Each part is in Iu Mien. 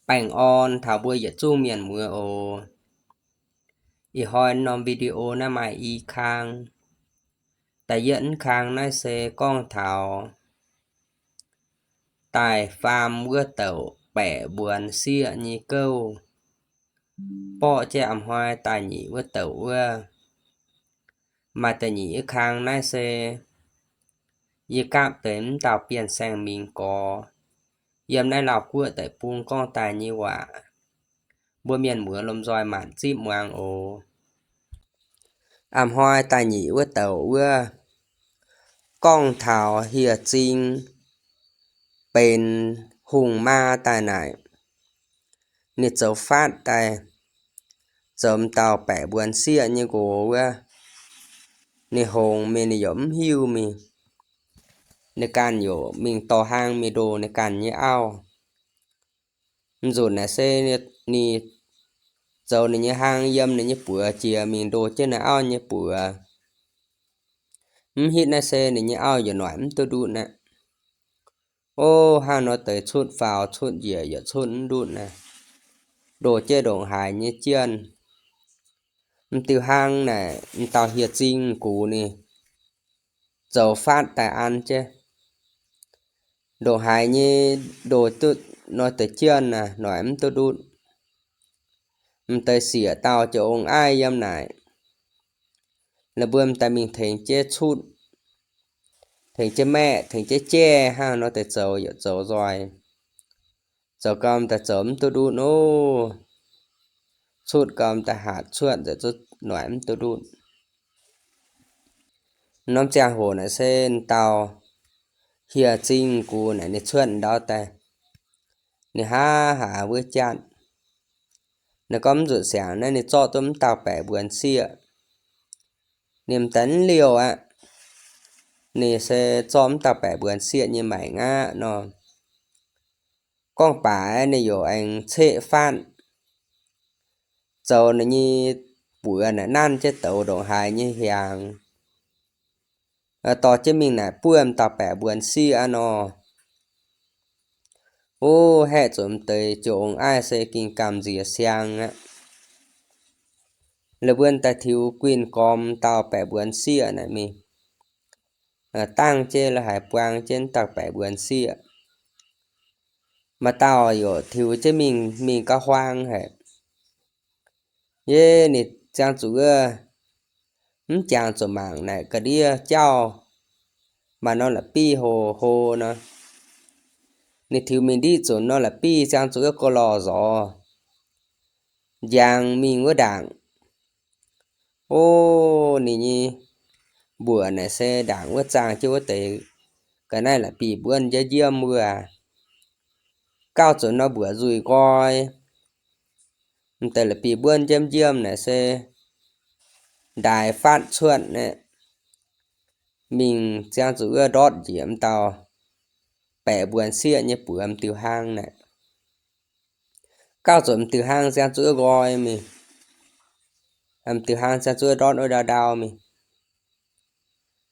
Baengh orn taux mbuo yietc zungv mienh muoz oc. Ih hnoi norm video naaiv maaih i kang. Da'yietv kang naaiv se gorngv taux daaih faam wuov douc baeqc mbuonx sieqv nyei gouv. Borqv jienv a'hnoi daaih nyic wuov douc wuov. Maaih da'nyeic kang naaiv se yie gapv deix mv dauh Bienh Saeng Mingh Gorx yiem naaiv Laauh Guoqv deic-bung gorngv daaih nyei waac. Mbuo mienh muoz lomh nzoih maanc zipv muangx oc. A'hnoi da'nyeic wuov douc wuov gorngv taux hieh zing benx hungh maa daaih naaic, ninh zoux faatv daaih zoux m'dauh baeqc mbuonx sieqv nyei nqox wuov. Ninh hngongx mingh ninh yaac mv hiuv mingh. Ninh ganh yaac mingh dorh hlaang mingh ndoh ninh ganh nyei auv. M'nzunc naaic se ninh zoux ninh nyei hlaang yiem ninh nyei buoz jiex mingh ndoh jienv ninh auv nyei buoz. Mv hitv naaiv se ninh nyei auv yaac noic mv duqv ndutv aqv. O, hnangv nor deix cutv faaux cutv njiec yaac cutv mv ndutv naaic, ndoh jienv ndongc haaix nyei jienh. M'diuh hlaang naaic m'dauh hieh zing gux ninh zoux faatv daaih an jienv. Ndongc haaix nyei ndoh duqv nor deix jienh naaic noic mv duqv ndutv. M'deix sieqv dauh jiex ong-aiv yiem naaic, la'buom daaih mingh tengx jienv cutv, tengx jienv maeqv, tengx jienv jaiv hnangv nor deix zoux yaac zoux nzoih. Zoux gau m'daaih zoux mv duqv ndutv oc. Cutv gau m'daaih hatc cuotv nzengc, noic mv duqv ndutv. Norm ziangh hoc naaic se m'dauh hieh zing gux naaic ninh cuotv ndau daaih, ninh hnangv haaix wuov jatv. Ninh gorngv mv nzunc siangx naaiv ninh zorqv duqv m'dauh baeqc mbuonx sieqv. Ninh m'daaih mv liouh aqv. Ninh se zorqv m'dauh baeqc mbuonx sieqv nyei maengc aqv nor. Gorngv baac ninh yaac aengx ceqv faatv, zoux ninh nyei buoz naaic nanv jienv douz ndongc haaix nyei hiaangx, dorh jienv mingh naaic buov m'dauh baeqc mbuonx sieqv aqv nor. O, haeqv zuqc m'deix jiex ong-aiv se ging gamh nziex siang aqv. La'buom daaih tiux guinh gormx dauh baeqc mbuonx sieqv naaic mingh, dangh jienv la'haic buang jienv dauh baeqc mbuonx sieqv. Maaih dauh yaac tiux jienv mingh, mingh gauh huaang haic. Yie ninh ziangh zuqc wuov mv jangx zuqc mangc naaic ga'ndiev jauv, maaih norm la'bieiv hoc hlo nor. Ninh tiux mingh ndiqv zunc norm la'bieiv ziangh zuqc wuov go lorh nzorx, njang mingh wuov ndaangc. O, ninh nyei mbuoqc naaic se ndaangc wuov zaangh jienv wuov deix ga'naaiv la'bieiv mbuonv njiemv njiemv wuov. Gauh zuqc norm mbuoqc nzuih nqoi, m'deix la'bieiv mbuonv njiemv njiemv naaic se ndaaix faatv cuotv naaic, mingh ziangh zuqc wuov ndortv njiec m'dauh baeqc mbuonx sieqv nyei buoz m'diuh hlaang naaic. Gauh zuqc m'diuh hlaang ziangh zuqc wuov nqoi mingh, m'diuh hlaang ziangh zuqc wuov ndortv wuov ndau ndau mingh.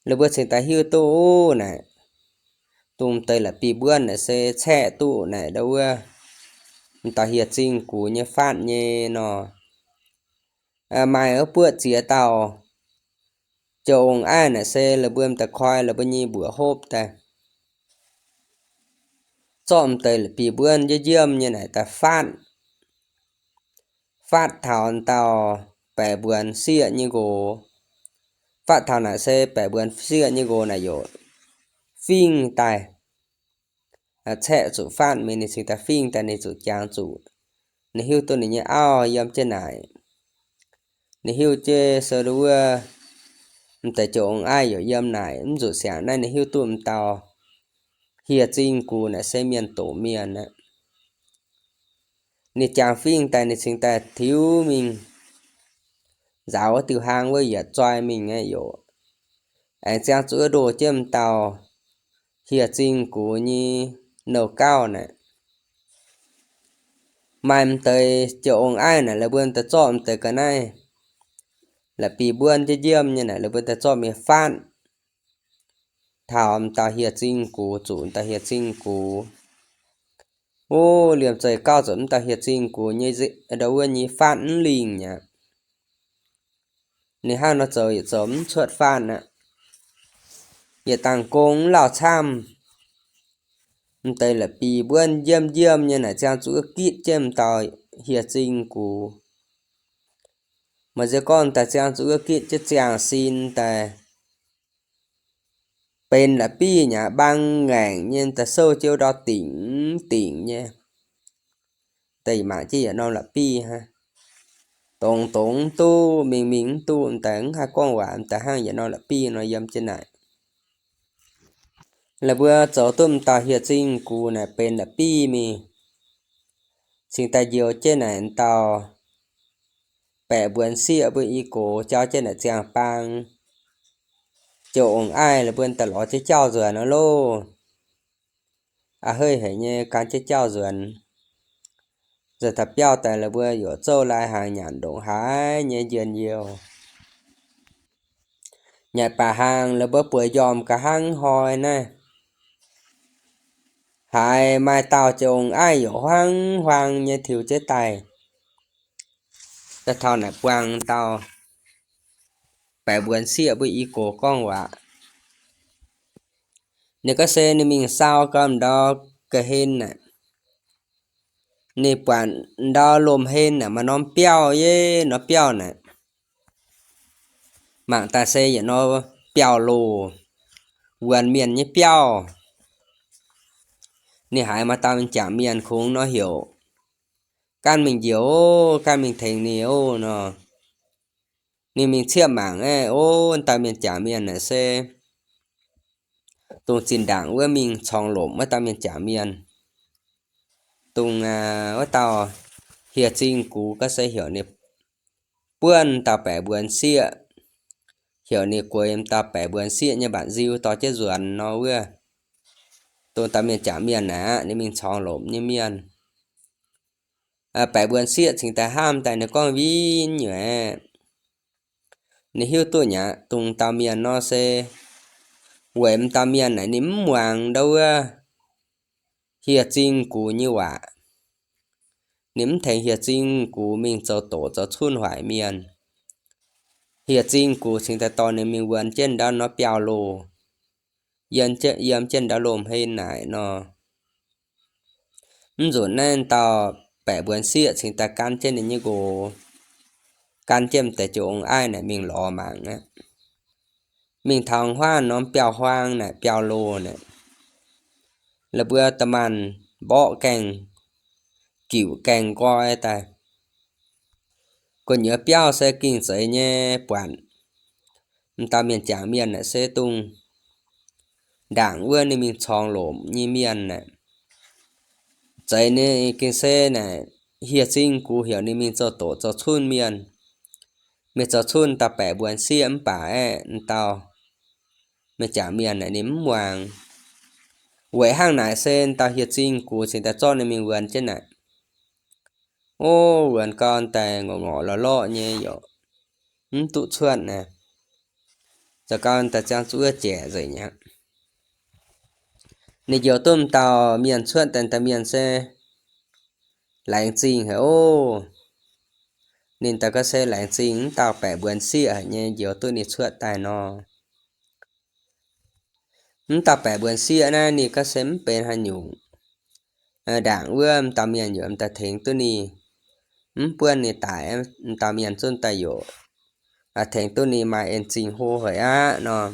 La'buo cingx daaih hiuv duqv naaic, dongh m'deix la'bieiv mbuonv naaic se caeqv duqv naaic ndau wuov m'dauh hieh zingh gux nyei faatv nyei nor. Maaih wuov buoqv ziex dauh jiex ong-aiv naaic se la'buo m'daaih koi la'buo nyei mbuoqc hopv daaih, zorqv m'deix la'bieiv mbuonv njiemv njiemv nyei naaic daaih faatv, faatv taux dauh baeqc mbuonx sieqv nyei nqox. Faatv taux naaic se baeqc mbuonx sieqv nyei nqox naaic yaac fingx daaih, caeqv zuqc faatv mingh ninh cingx daaih fingx daaih ninh zuqc jangx zuqc, ninh hiuv duqv ninh nyei auv yiem jienv naaic. Ninh hiuv jienv se wuov m'deix jiex ong-aiv yaac yiem naaic, mv zuqc siangx naaiv ninh hiuv duqv m'dauh hieh zingh gux naaic se mienh doqc mienh aqv. Ninh jangx fingx daaih ninh cingx daaih tiux mingh nzaaux wuov diuh hlaang wuov yietc zoi mingh aqv yaac aengx ziangh zuqc wuov ndoh jienv m'dauh hieh zingh gux nyei nouh gauh naaic. Maaih m'deix jiex ong-aiv naaic la'buo m'daaih zorqv m'deix ga'naaiv la'bieiv mbuonv njiemv njiemv nyei naaic la'buo m'daaih zorqv mingh faatv taux m'dauh hieh zingh gux, zuqc m'dauh hieh zingh gux. O, liemh zeih gauh zuqc mv dauh hieh zingh gux nyei ndau wuov nyei faatv mv lingh aqv. Ninh hnangv nor zoux yietc zoux mv cuotv faatv aqv. Yietc dangh gong mv lauh camv. M'deix la'bieiv mbuonv njiemv njiemv nyei naaic ziangh zuqc wuov gitv jienv m'dauh hieh zingh gux. Maaih nziex gorngv daaih ziangh zuqc wuov gitv jienv ziangh sin daaih benx la'bieiv nyei aqv, mbang ngaengc nyei daaih souv jienv ndau dingc dingc nyei. Daaih mangc jienv yietc norm la'bieiv hnangv. Dongz dongz mv duqv, mingh mingh mv duqv, m'deix mv haih gorngv waac, m'deix hnangv yietc norm la'bieiv nor yiem jienv naaic. La'mbuo zoux duqv m'dauh hieh zingh gux naaic benx la'bieiv mingh, cingx daaih njoux jienv naaic m'dauh baeqc mbuonx sieqv mbuo i gox jauv jienv naaic ziangh baang, joux ong-aaih la'mbuo daaih lorz jienv jauv nzuonx nor loh. A'heiv haic nyei gan jienv jauv nzuonx. Nzuonx taux biauv daaih la'mbuo yaac zouv lai hnaangx nyanc ndongc haaix nyei njien-youh. Nyanc baac hnaangx la'mbuo bueix njormh ga'hnangv hnoi naaiv, haiz maaih dauh joux ong-aaih yaac huaang-huaang nyei tiux jienv daaih. Daaih taux naaic buangh dauh baeqc mbuonx sieqv mbuo i gox gorngv waac. Ninh gorngv se ninh mingh sau gau ndau ga'hlen naaic, ninh buatc ndau lomh hlen naaic maaih norm biauv, yie norm biauv naaic, mangc daaih se yietc norm biauv-loh, wuonx mienh nyei biauv. Ninh haiz maaih dauh mienh jangc mienh kungx nor heuc, Gan mingh njoux, gan mingh tengx ninh oc nor. Ninh mingh cieqv mangc aeqv, o, wuov dauh mienh jangc mienh naaic se dongh zinh ndaangc wuov mingh corngx lomc wuov dauh mienh jangc mienh. Dongh wuov dauh hieh zingh gux gorngv se heuc ninh buonv dauh baeqc mbuonx sieqv, heuc ninh gueix dauh baeqc mbuonx sieqv nyei mbaanc nziu dorh jienv nzuonx nor wuov. Dongh dauh mienh jangc mienh naaic aqv, ninh mingh corngx lomc nyei mienh. Baeqc mbuonx sieqv cingx daaih hnamv daaih ninh gorngv, Win nyuoqc aeqv, ninh hiuv duqv nyei aqv, dongh dauh mienh nor se weic m'dauh mienh naaic ninh mv muangx ndau wuov hieh zingh gux nyei waac. Ninh mv tengx hieh zingh gux mingh zoux doqc zoux cunv waaic mienh. Hieh zingh gux cingx daaih dorh ninh mingh wuonx jienv ndau norm biauv-loh, yiem jienv ndau lomh hlen naaic nor. Mv nzunc naaiv dauh baeqc mbuonx sieqv cingx daaih gan jienv ninh nyei nqox, gan jienv m'deix joux ong-aaih naaic mingh lorz mangc aqv. Mingh taux huaang norm biauv-huaang naaic, biauv-loh naaic, la'mbuo da'maanc mborqv gaengh, giuc gaengh nqoi daaih. Gu'nyuoz biauv se gengh zeiz nyei buatc. M'dauh mienh jangc mienh naaic se dongh ndaangc wuov ninh mingh corngx lomc nyei mienh naaic, zeiz nyei gengh se naaic hieh zingh gux heuc ninh mingh zoux doqc zoux cunv mienh. Mingh zoux cunv dauh baeqc mbuonx sieqv mv baac aeqv, m'dauh mienh jangc mienh naaic ninh mv muangx. Weic hnangv naaic se m'dauh hieh zingh gux cingx daaih zorqv ninh mingh wuonx jienv naaic. O, wuonx gau daaih ngorc ngorc lorqc lorqc nyei yaac mv duqv cuotv naaic. Zoux gau daaih ziangh zuqc wuov jaic nzengc aqv. Ninh njoux duqv m'dauh mienh cuotv daaih, dauh mienh se laengz zingh haic oc. Ninh daaih gorngv se laengz zingh m'dauh baeqc mbuonx sieqv haic nyei njoux duqv ninh cuotv daaih nor. M'dauh baeqc mbuonx sieqv naaiv ninh gorngv se mv benx haaix nyungc. Ndaangc wuov m'dauh mienh yaac m'daaih tengx duqv ninh, mv buonv ninh daic, m'dauh mienh zungv daaih yaac tengx duqv ninh maaih en zingh hlo haic aqv nor.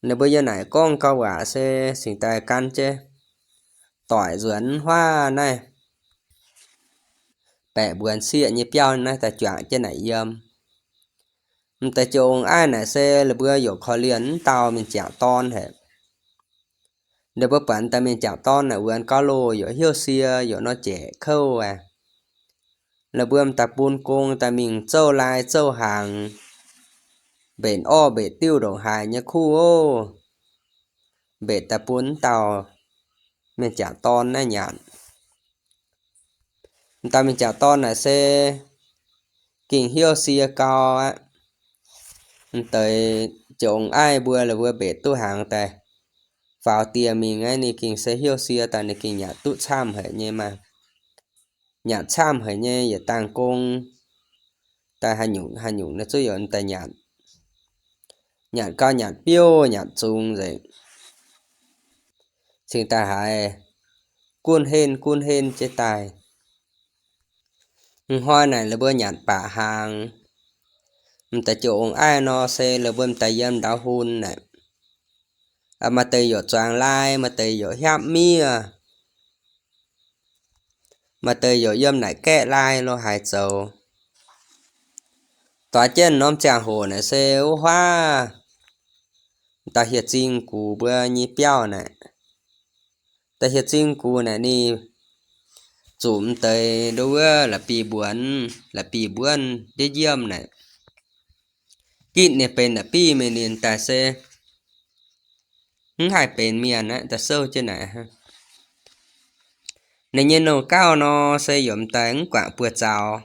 Ninh mbuo yiem naaic gorngv gau waac se cingx daaih gan jienv doic nzuonx huaav naaiv baeqc mbuonx sieqv nyei biauv naaiv daaih juangc jienv naaic yiem. M'deix joux ong-aav naaic se la'mbuo yaac korv-lienh m'dauh mienh jangc dorn haic. Ninh mbuo buatc m'daaih mienh jangc dorn naaic wuonx gauv loh yaac hnyouv sie yaac nor jaeqc kouv aqv. La'mbuo m'daaih bun gong daaih mingh zouv lai zouv hnaangx, mbenc orv mbenc diuv ndongc haaix nyei kuv oc, mbenc daaih bun m'dauh mienh jangc dorn naaiv nyanc. M'daaih mienh jangc dorn naaic se gengh hnyouv sie gau aqv. M'deix joux ong-aav mbuo la'mbuo mbenc duqv hnaangx daaih faaux diex mingh aqv, ninh gengh se heuc sie daaih ninh gengh nyanc duqv camv haic nyei maah. Nyanc camv haic nyei yietc dangh gong, daaih haaix nyungc haaix nyungc naaiv zuqc yaac daaih nyanc. Nyanc gau nyanc biouv nyanc zungx nzengc, cingx daaih haiz gunv henv gunv henv jienv daaih. Hnoi naaic la'buo nyanc baac hnaangx, m'daaih jiex ong-aiv nor se la'buo m'daaih yiem ndau hun naaic, maaih deix youc zuangx lai, maaih deix youc hiaapv miev, maaih deix youc yiem naaic gaeqv lai lo haaix zoux. Doix jienv norm ziangh hoc naaic se wuov huaav, m'daaih hieh zingh gux mbuo nyei biauv naaic. Daaih hieh zingh gux naaic ninh zuqc m'deix ndo wuov la'bieiv mbuonx, la'bieiv mbuonx ndiev yiem naaic. Gitv ninh benx la'bieiv mingh ninh daaih se mv haih benx mienh aqv, daaih souv jienv naaic. Ninh nyei nouh gauh nor se yaac m'daaih mv guangc buoz-zaux.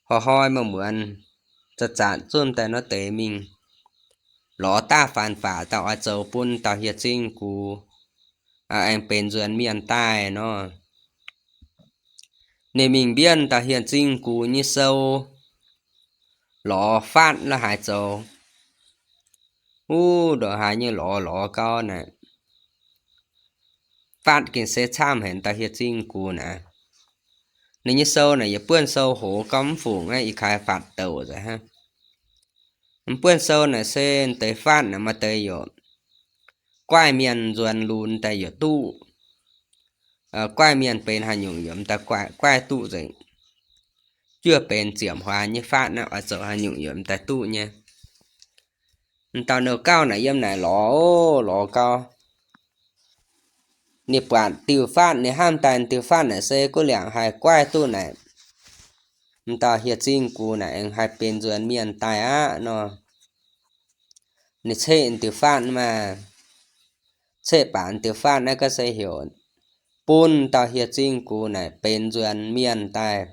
Hnoi-hnoi maaih muonz za'zaatc zunv daaih nor deix mingh lorz daav faanx-faqc daaih oix zoux bun dauh hieh zingh gux aengx benx nzuonx mienh daaih nor. Ninh mingh mbienv dauh hieh zingh gux nyei sou lorz faatv lo haaix zoux. Wuov ndongc haaix nyei lorz lorz gau naaic, faatv gengh se camv haic dauh hieh zingh gux naaic. Ninh nyei sou naaic yietc buonv sou hoz gau mv fungc aqv, ih kaaix faatv douc nzengc hnangv. M'buonv sou naaic se deix faatv naaic maaih deix youc guaaiv mienh nzuonx lunx daaih youc duqv. Guaaiv mienh benx haaix nyungc youc m'daaih guaaiv duqv nzengc. Juov benx ziepc hlaax nyei faatv naaiv oix zoux haaix nyungc youc m'daaih duqv nyei. M'dauh nouh gauh naaic yiem naaic lorz, lorz gau, ninh buatc diuh faatv, ninh hnamv daaih diuh faatv naaic se guv liangc haih guaaiv duqv naaic, m'dauh hieh zingh gux naaic aengx haih benx nzuonx mienh daaih aqv nor. Ninh ceqv diuh faatv maah, ceqv baac diuh faatv naaiv ga'se heuc bun dauh hieh zingh gux naaic benx nzuonx mienh daaih.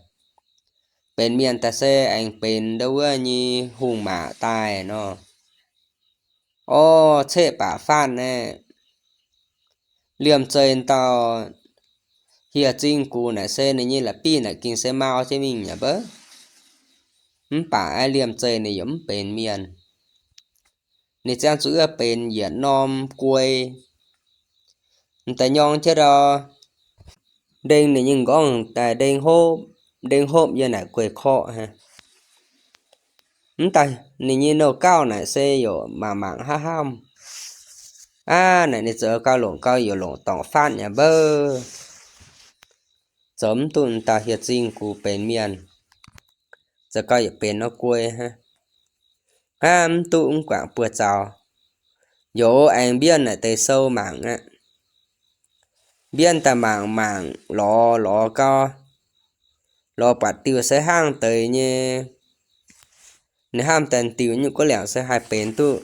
Benx mienh daaih se aengx benx ndo wuov nyei hungh maac daaih nor. Orv, ceqv baac faatv naaiv liemh zeih dauh hieh zingh gux naaic se ninh nyei la'bieiv naaic gengh se mau jienv mingh yaac mbouv. Mv baac aeqv, liemh zeih ninh yaac mv benx mienh. Ninh ziangh zuqc wuov benx yietc norm guei. M'daaih nyorng jienv ndau, ndeng ninh nyei m'nqorngv daaih ndeng hopv, ndeng hopv yiem naaic guei-korqv hnangv. Mv daaih ninh nyei nouh gauh naaic se yaac mangc mangc hnamv hnamv, aav, naaic ninh zoux gauh longc gauh yaac longc dorngc faatv yaac mbouv, zoux mv duqv m'dauh hieh zingh gux benx mienh, zoux gauh yaac benx norm guei hnangv. Aav, mv duqv mv guangc buoz-zaux, yaac aengx mbienv naaic deix sou mangc aqv. Mbienv daaih mangc mangc lorz lorz gau, lorz buatc diuh se hnangv deix nyei. Ninh hnamv daaih diuh nyungc guv liangc se haih benx duqv,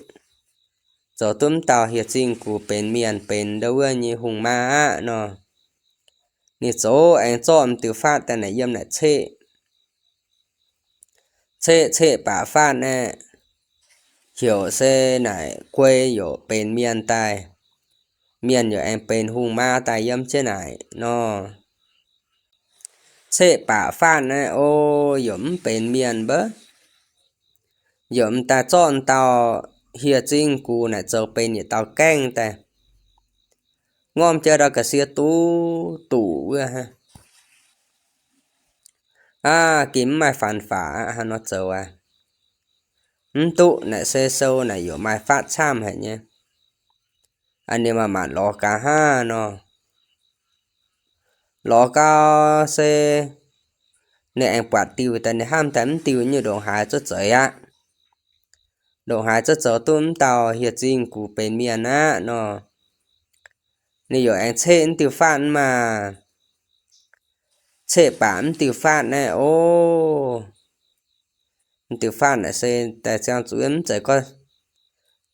zoux duqv mv dauh hieh zingh gux benx mienh, benx ndo wuov nyei hungh maa aqv nor. Ninh zoux aengx zorqv m'diuh faatv daaih naaic yiem naaic ceqv. Ceqv ceqv baac faatv naaiv heuc se naaic guei yaac benx mienh daaih, mienh yaac aengx benx hungh maa daaih yiem jienv naaic nor. Ceqv baac faatv naaiv o, yaac mv benx mienh mbouv. Yaac m'daaih zorqv dauh hieh zingh gux naaic zoux benx yietc dauh gaengh daaih, ngorm jiex ndau ga'sie duqv duqv wuov hnangv. Aav, gengh mv maaih faanx-faqc aqv, hnangv nor zoux aqv. Mv duqv naaic se sou naaic yaac maaih faatv camv haic nyei. Ninh maaih maanc lorz gaax hnangv nor. Lorz gau se ninh aengx buatc diuh daaih, ninh hnamv daaih mv diuh nyungc ndongc haaix zuqc zeiz aqv. Ndongc haaix zuqc zoux duqv mv dauh hieh zingh gux benx mienh aqv nor. Ninh yaac aengx ceqv mv diuh faatv maah. Ceqv baac mv diuh faatv naaiv o, mv diuh faatv naaic se daaih ziangh zuqc mv zeiz gorngv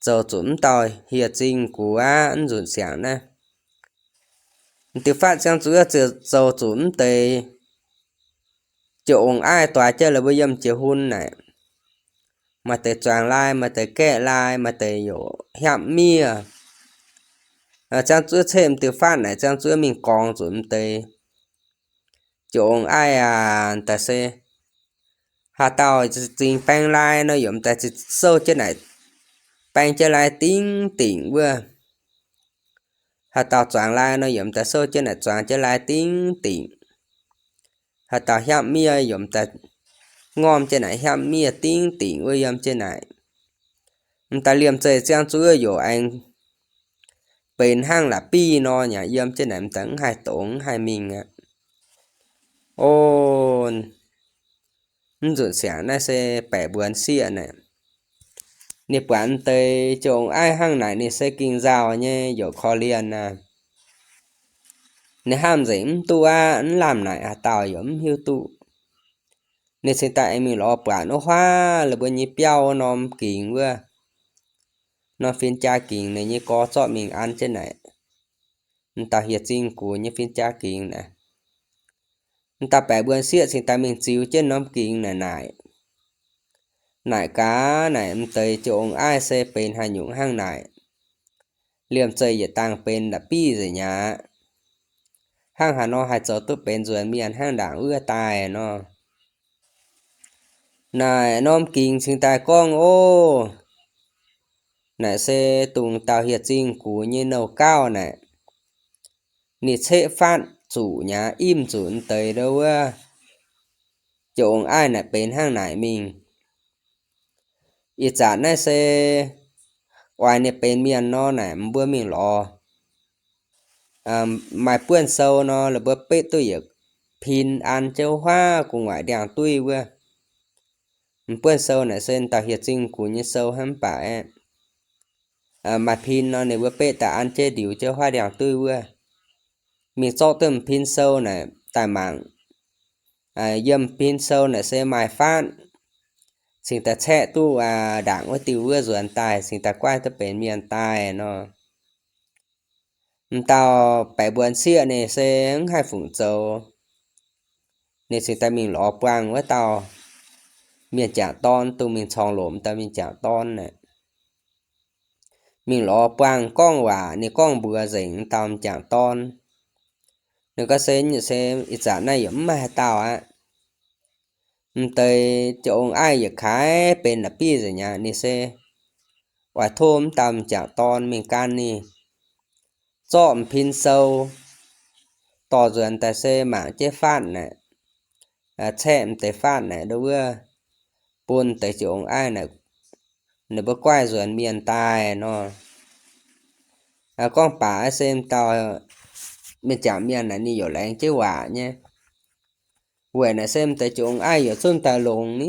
zoux zuqc mv dauh hieh zingh gux aqv, mv nzunc siangx naaiv. Mv diuh faatv ziangh zuqc zoux zuqc mv deix jiex ong-aiv doix jienv la'buo yiem jiex hun naaic. Maaih deix zuangx lai, maaih deix gaeqv lai, maaih deix yaac hiapv miev. Ziangh zuov ceqv m'diuh fatv naaic, ziangh zuov mingh gorngv zuqc m'deix ziouc ong aiv aac, daaih se haaix dauh zingx baeng lai nor, yaac m'daaih souv jienv naaic baeng jienv lai dingv dingc wuov. Haaix dauh zuangx lai nor, yaac m'daaih souv jienv naaic zuangx jienv lai dingv dingc. Haaix dauh hiapv miev, yaac m'daaih ngorm jienv naaic hiapv miev dingv dingc wuov yiem jienv naaic. M'daaih liemh zeih ziangh zuov yaac aengx benx hnangv la'bieiv nor, yaac yiem jienv naaic m'daaih mv haih dongz mv haih mingh aqv. O, mv nzunc siangx naaiv se baeqc mbuonx sieqv naaic. Ninh buatc m'deix ziouc ong aiv hnangv naaic, ninh se ging nzauh nyei, yaac korv-lienh aqv. Ninh hnamv nzengc mv duqv aqv, mv lamh naaic haaix dauh yaac mv hiuv duqv. Ninh cingx daaih aengx mingh lorz buatc wuov huaav la'buo nyei biauv norm gingx wuov, norm fin-jaa gingx, ninh nyei gorx zorqv mingh an jienv naaic, m'dauh hieh zingh gux nyei fin-jaa gingx naaic. M'dauh baeqc mbuonx sieqv cingx daaih mingh ziux jienv norm gingx naaic naaic, naaic gaax naaic, m'deix ziouc ong aiv se benx haaix nyungc hnangv naaic. Liemh zeih yietc dangh benx la'bieiv nzengc aqv. Hnangv haaix nor haih zoux duqv benx nzuonx mienh hnangv ndaangc wuov daaih nor? Naaic norm gingx cingx daaih gorngv, Ov, naaic se dongh dauh hieh zingh gux nyei nouh gauv naaic. Ninh ceqv fatv zuqc nyei, imv zuqc m'deix ndo wuov, ziouc ong aiv naaic benx hnangv naaic mingh. Ih zanc naaiv se oix ninh benx mienh nor naaic, mbuo mingh lorz maaih buonv sou nor, la'buo betv duqv yietc pin an jienv huaav gu'nguaaic ndiangx-duiv wuov. M'buonv sou naaic se dauh hieh zingh gux nyei sou hnangv, mv baac aeqv, maaih pin nor, ninh mbuo betv daaih an jienv ndiux jienv huaav ndiangx-duiv wuov. Mingh zorqv duqv m'pin sou naaic daaih mangc. Yiem m'pin sou naaic se maaih fatv, cingx daaih caeqv duqv ndaangc wuov diuh wuov nzuonx daaih, cingx daaih guaaiv duqv benx mienh daaih nor. M'dauh baeqc mbuonx sieqv ninh se mv haih fungc zoux. Ninh cingx daaih mingh lorz buangh wuov dauh mienh jangc dorn, dongh mingh corngx lomc dauh mienh jangc dorn naaic. Mingh lorz buangh gorngv waac, ninh gorngv mbuox nzengc dauh mienh jangc dorn. Ninh gorngv se, se ih zanc naaiv yaac mv maaih haaix dauh aqv. M'deix ziouc ong aiv yietc kaaix benx la'bieiv nzengc aqv. Ninh se oix tov m'dauh mienh jangc dorn mingh gan ninh zorqv m'pin sou dorh nzuonx daaih se mangc jienv fatv naaic, caeqv m'deix fatv naaic ndo wuov, bun deix ziouc ong aiv naaic, ninh mbuo guaaiv nzuonx mienh daaih nor. Gorngv baac se m'dauh mienh jangc mienh naaic ninh yaac laengz jienv waac nyei. Weic naaic se m'deix ziouc ong aiv yaac zunv daaih longx ni.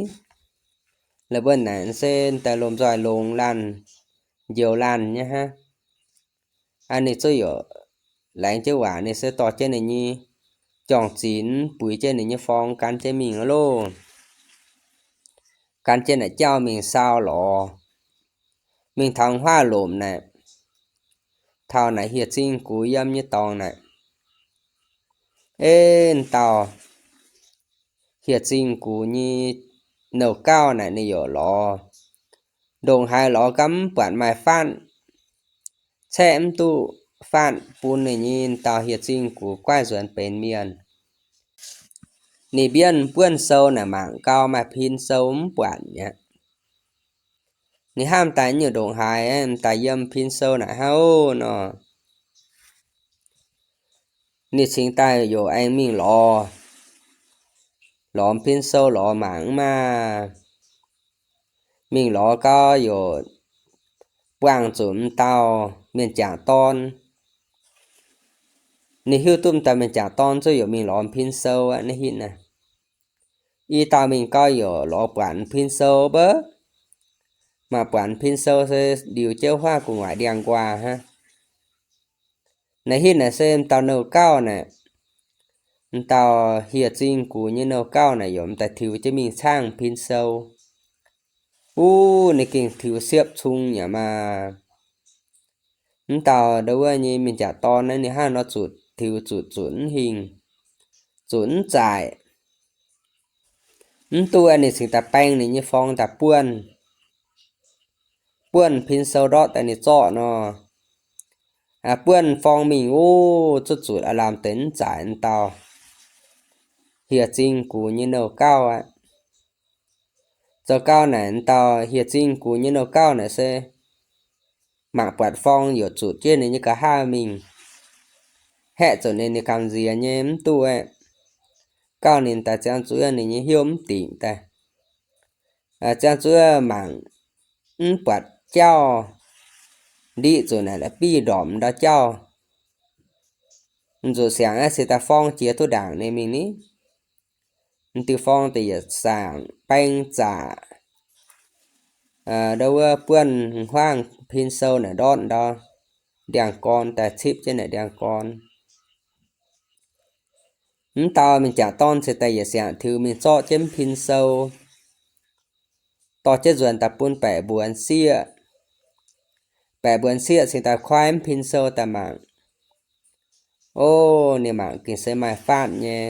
La'buo naaic se m'deix lomh nzoih longx laanh, njoux laanh nyei hnangv. Ninh zuqc yaac laengz jienv waac, ninh se dorh jienv ninh nyei juang-zinx, buix jienv ninh nyei forng gan jienv mingh loh. Gan jienv naaic jauv mingh sau lorz, mingh taux huaav lomc naaic, taux naaic hieh zingh gux yiem nyei dorngx naaic, ei, dauh hieh zingh gux nyei nouh gauv naaic ninh yaac lorz ndongc haaix lorz gau mv buatc maaih fatv, caeqv mv duqv fatv bun ninh nyei dauh hieh zingh gux guaaiv nzuonx benx mienh. Ninh mbienv buonv sou naaic mangc gau maaih pin sou mv buatc mi'aqv. Ninh hnamv daaih nyungc ndongc haaix daaih yiem pin sou naaic hnangv nor. Ninh cingx daaih yaac aengx mingh lorz, lorz pin sou lorz mangc mv maaih. Mingh lorz gau yaac buangh zuqc m'dauh mienh jangc dorn. Ninh hiuv duqv m'dauh mienh jangc dorn zuqc yaac mingh lorz pin sou aqv naaiv hitv naaiv. I dauh mingh gau yaac lorz buatc pin sou baav. Maaih buatc pin sou se ndiux jienv huaav gu'nguaaic ndiangx-nquaah hnangv. Naaiv hitv naaic se m'dauh nouh gauv naaic, m'dauh hieh zingh gux nyei nouh gauv naaic yaac m'daaih tiux jienv mingh caangh pin sou. Wuov ninh gengh tiux siepv cung yaac maah. Mv dauh ndo wuov nyei mienh jangc dorn naaiv ninh hnangv nor zuqc tiux zuqc zunc mv hingh, zunc mv zaaic. Mv duqv ninh cingx daaih baeng ninh nyei forng daaih buonv, buonv pin sou ndortv daaih ninh zorqv nor. buonv forng mingh wuov, zuqc zuqc aav lamh deix mv zaic dauh hieh zingh gux nyei nouh gauh aqv. Zoux gau naaic dauh hieh zingh gux nyei nouh gauh naaic se mangc buatc forng youc zuqc jienv ninh nyei nqa'haav mingh, haeqv zuqc ninh, ninh gamh nziex nyei mv duqv aeqv, gauh ninh daaih ziangh zuqc ninh nyei hnyouv mv dingc daaih. Ziangh zuqc mangc mv buatc jauv, ndiqv zuqc naaic la'biv ndorpc ndau jauv. Zuqc siangx aeqv, se daaih forng jiex duqv ndaangc ninh mingh ni. M'diuh forng deix yietc saangc baeng zaqc, ndau wuov buonv huaangv pin sou naaic ndortv ndau ndiangx-gorn daaih cipv jienv naaic ndiangx-gorn. Mv dauh mingh jangc dorn cingx daaih yietc siangx tiux mingh zorqv jienv pin sou, dorh jienv nzuonx daaih bun baeqc mbuonx sieqv. Baeqc mbuonx sieqv cingx daaih kuaaiv mv pin sou daaih mangc. O, ninh mangc gengh se maaih faatv nyei.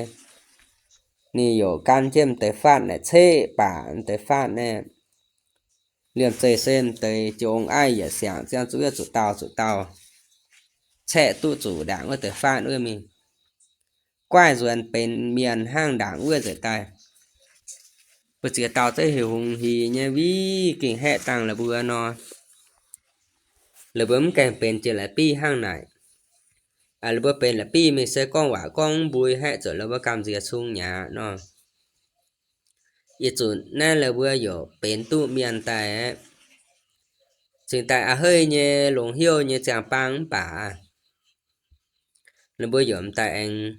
Ninh youc gan jienv m'deix faatv naaic ceqv baac m'deix faatv naaiv. Liemh zeih se m'deix jiu ong aiv yietc siangx ziangh zuqc wuov zuqc dauh zuqc dauh caeqv duqv zuqc ndaangc wuov deix faatv wuov mingh. Guaaiv nzuonx benx mienh hnangv ndaangc wuov nzengc daaih. Mbuo ziex dauh zungv heuc hungh hingx nyei, wih gengh haeqv dangh la'buo nor. La'buo mv gaengh benx jiex la'biv hnangv naaic. La'buo benx la'biv mingh se gorngv waac gorngv mv mbui, haeqv zuqc la'buo gamh nziex cung nyei aqv nor. Yietc zunc naaiv la'buo youc benx duqv mienh daaih aqv. Cingx daaih a'heiv nyei longx hnyouv nyei ziangh baang mv baac la'mbuo youc m'daaih aengx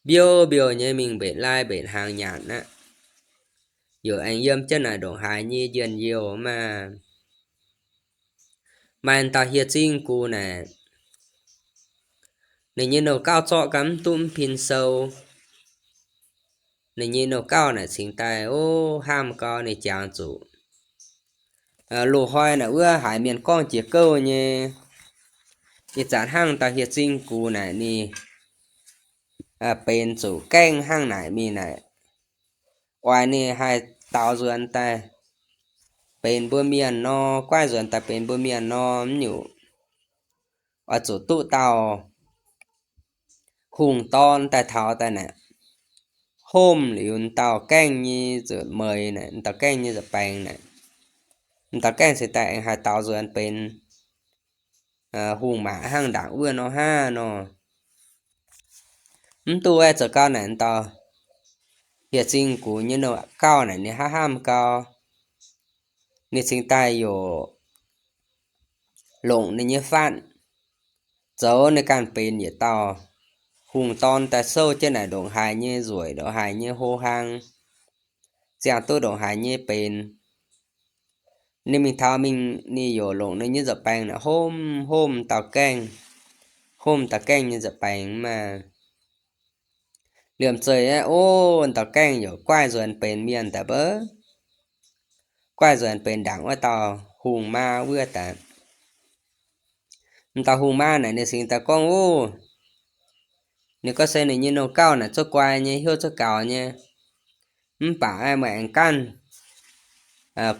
mbiouv mbiouh nyei mingh mbenc lai mbenc hnaangx nyanc aqv. Youc aengx yiem jienv naaic ndongc haaix nyei njien-youh maah. Maaih dauh hieh zingh gux naaic, ninh nyei nouh gauh zorqv gau mv duqv mv pin sou. Ninh nyei nouh gauh naaic cingx daaih, o, hnamv gau ninh jangx zuqc loz-hnoi naaic wuov haiz mienh gorngv jiex gouv nyei, ih zanc hnangv dauh hieh zingh gux naaic ninh benx zuqc gaengh hnangv naaic mingh naaic, oix ninh haih daaux nzuonx daaih benx mbuo mienh nor, guaaiv nzuonx daaih benx mbuo mienh nor, mv nyungc oix zuqc duqv dauh hungh dorn daaih taux daaih naaic, homv liuz dauh gaengh nyei nzuonx meix naaic, dauh gaengh nyei nzuonx baengx naaic, dauh gaengh cingx daaih aengx haih daaux nzuonx benx hungh maac hnangv ndaangc wuov nor hnangv nor. Mv duqv aeqv, zoux gau naaic dauh hieh zingh gux nyei nouh gauh naaic ninh hnamv hnamv gau, ninh cingx daaih youc longc ninh nyei faatv zoux ninh ganh benx yietc dauh hungh dorn daaih souv jienv naaic ndongc haaix nyei nzueic, ndongc haaix nyei hlo hlang, ziangh duqv ndongc haaix nyei benx. Ninh mingh taux mingh ninh youc longc ninh nyei nzuonx baengx naaic homv homv dauh gaengh, homv dauh gaengh nyei nzuonx baengx maah. Liemh zeih aeqv, o, dauh gaengh youc guaaiv nzuonx benx mienh daaih beuv, guaaiv nzuonx benx ndaangc wuov dauh hungh maa wuov daaih. M'dauh hungh maa naaic ninh cingx daaih gorngv, o, ninh gorngv se ninh nyei nouh gauh naaic zuqv guai nyei, hnyouv zuqv gaux nyei. Mv baac aeqv, meih aengx ganh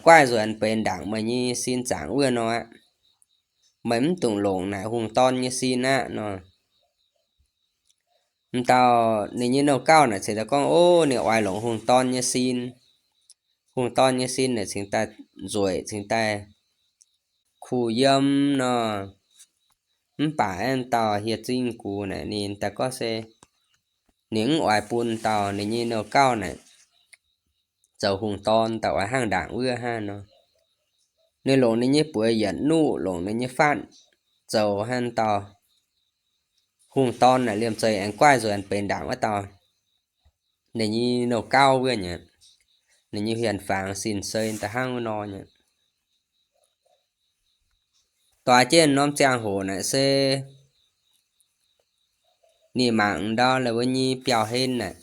guaaiv nzuonx benx ndaangc meih nyei sin zaangc wuov nor aqv. Meih mv dungx longc naaic hungh dorn nyei sin aqv nor. M'dauh ninh nyei nouh gauh naaic cingx daaih gorngv, o, ninh oix longc hungh dorn nyei sin. Hungh dorn nyei sin naaic cingx daaih nzueic, cingx daaih kuh yiem nor. Mv baac aeqv, dauh hieh zingh gux naaic ninh daaih gorngv se ninh mv oix bun dauh ninh nyei nouh gauh naaic zoux hungh dorn daaih oix hnangv ndaangc wuov hnangv nor. Ninh longc ninh nyei buoz yietc nuqv, longc ninh nyei faatv zoux hnangv dauh hungh dorn naaic liemh zeih aengx guaaiv nzuonx benx ndaangc wuov dauh ninh nyei nouh gauh wuov nyei, ninh nyei hien-fangx sin-sei daaih hnangv wuov nor nyei. Doix jienv norm ziangh hoc naaic se ninh mangc ndau la'wuov nyei biauv-hlen naaic,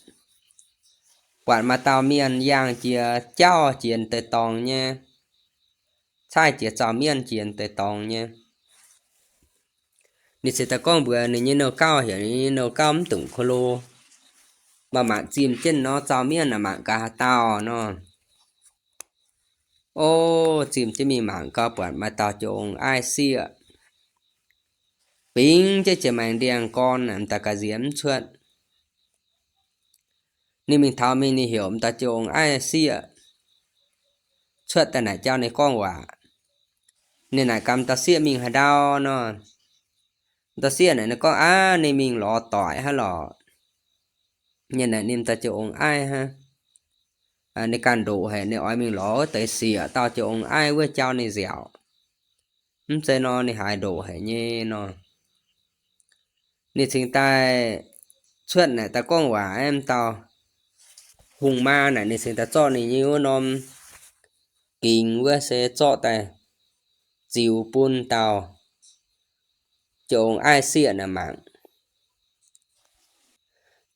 buatc maaih dauh mienh yangh jiex jauv jiex deix dorngx nyei, caaiv jiex zaux mienv jiex deix dorngx nyei. Ninh ziouc daaih gorngv mbuox ninh nyei nouh gauh, heuc ninh nyei nouh gauh mv dungx ko lo, maaih mangc zimh jienv nor zaux mienv naaic mangc gaax haaix dauh nor. O, zimh jienv mingh mangc gau buatc maaih dauh joux ong-aiv sieqv. bingx jienv jiex maengx ndiangx-gorn naaic, m'daaih ga'nziex mv cuotv. Ninh mingh taux mingh ninh heuc m'dauh joux ong-aiv sieqv cuotv daaih naaic jauv ninh gorngv waac. Ninh naaic gaax m'dauh sieqv mingh haaix ndau nor. M'dauh sieqv naaic ninh gorngv aav, ninh mingh lorz doic hnangv lorqc. Ninh naaic ninh m'dauh joux ong-aiv hnangv. Ninh ganh ndoqc haic, ninh oix mingh lorz wuov deix sieqv dauh joux ong-aiv wuov jauv ninh nziaauc. Mv zeiz nor ninh haiz ndoqc haic nyei nor. Ninh cingx daaih cuotv naaic daaih gorngv waac aeqv, m'dauh hungh maa naaic ninh cingx daaih zorqv ninh nyei wuov norm gingx wuov se zorqv daaih ziux bun dauh joux ong-aiv sieqv naaic mangc.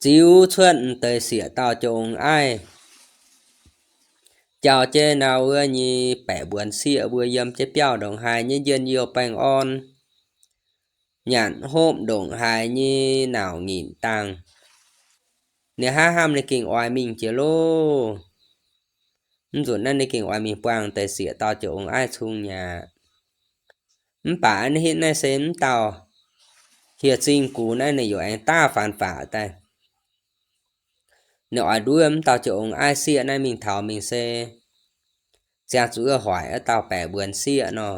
Ziux cuotv m'deix sieqv dauh joux ong-aiv, jauv jienv ndau wuov nyei baeqc mbuonx sieqv mbuo yiem jienv biauv ndongc haaix nyei njien-youh baengh orn, nyanc hopv ndongc haaix nyei nauc nyitc dangh. Ninh hnangv hnamv ninh gengh oix mingh jiex loh. Mv nzunc naaiv ninh gengh oix mingh buangh m'deix sieqv dauh joux ong-aiv cung nyei aqv. Mv baac naaiv hitv naaiv se mv dauh hieh zingh gux naaiv ninh yaac aengx daav faanx faqc daaih. Ninh oix nduov mv dauh joux ong-aiv sieqv naaiv mingh taux mingh se ziangh zuqc wuov hoic wuov dauh baeqc mbuonx sieqv nor.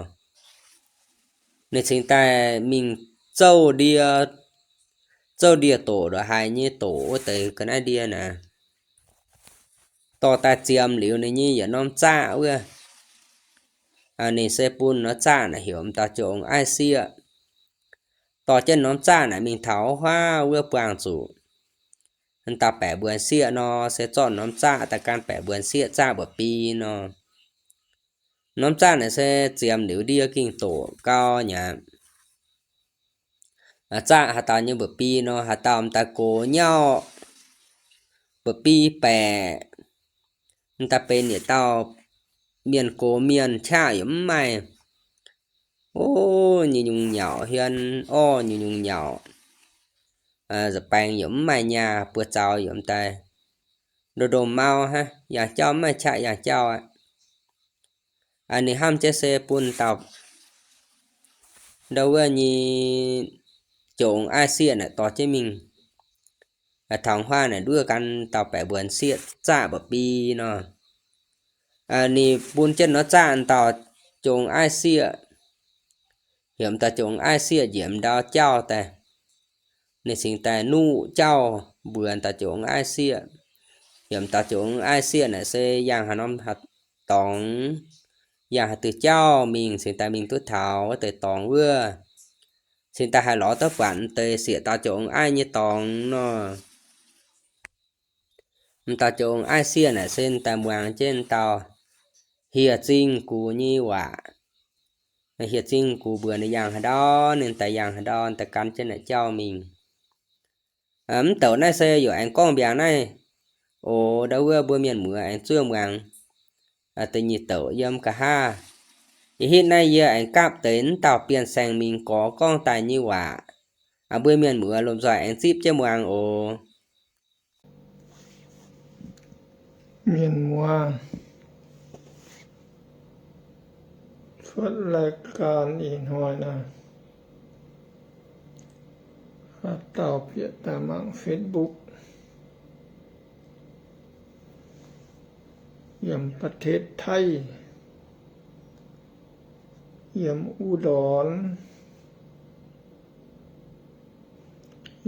Ninh cingx daaih mingh zouv ndie, zouv ndie-doqc ndongc haaix nyei doqc wuov deix ga'naaiv ndie naaic, dorh daaih ziemx liuz ninh nyei yietc norm zaqv wuov. Ninh se bun norm zaqv naaic heuc m'dauh joux ong-aiv sieqv. Dorh jienv norm zaqv naaic mingh taux huaav wuov buangh zuqc m'dauh baeqc mbuonx sieqv nor, se zorqv norm zaqv daaih gan baeqc mbuonx sieqv zaqv mba'bi nor. Norm zaqv naaic se ziemx liuz ndie gengh doqc gau nyei aqv. Zaqv haaix dauh nyei mba'bi nor, haaix dauh m'daaih gox nyauv, mba'bi baeqc, m'daaih benx yietc dauh mienh gox mienh qaqv yaac mv maaih, o, nyungc-nyungc nyauc, hienx orv nyungc-nyungc nyauc, nza'baengx yaac mv maaih nyaah, buoz-zaux yaac m'daaih ndomh ndomh mau hnangv, yangh jauv mv maaih qaqv yangh jauv aqv. Ninh hnamv jienv se bun dauh ndau wuov nyei joux ong-aiv sieqv naaic dorh jienv mingh taux huaav naaic nduov gan dauh baeqc mbuonx sieqv zaqv mba'bi nor. Ninh bun jienv norm zaqv dauh joux ong-aiv sieqv, heuc dauh joux ong-aiv sieqv njiec ndau jauv daaih. Ninh cingx daaih nuqv jauv mbuox dauh joux ong-aiv sieqv, heuc dauh joux ong-aiv sieqv naaic se yangh haaix norm dorngx, yangh haaix diuh jauv mingh cingx daaih mingh duqv taux wuov deix dorngx wuov, cingx daaih haih lorz duqv buatc deix sieqv dauh joux ong-aiv nyei dorngx nor. M'dauh joux ong-aiv sieqv naaic se daaih muangx jienv dauh hieh zingh gux nyei waac. Hieh zingh gux mbuox ninh yangh haaix ndau, ninh daaih yangh haaix ndau, daaih gan jienv naaic jauv mingh. Mv douc naaiv se yaac aengx gorngv mbiaangx naaiv oc. Ndau wuov mbuo mienh muoz aengx zuov muangx da'nyeic douc yiem nqa'haav. Ih hitv naaiv yie aengx gapv deix mv dauh Bienh Saeng Mingh Gorx gorngv daaih nyei waac. Mbuo mienh muoz lomh nzoih aengx zipv jienv muangx oc. Mienh muoz, cuotv รายการ ih hnoi naaiv, haaix dauh bieqc daaih mangc Facebook yiem ประเทศไทย, yiem อุดร,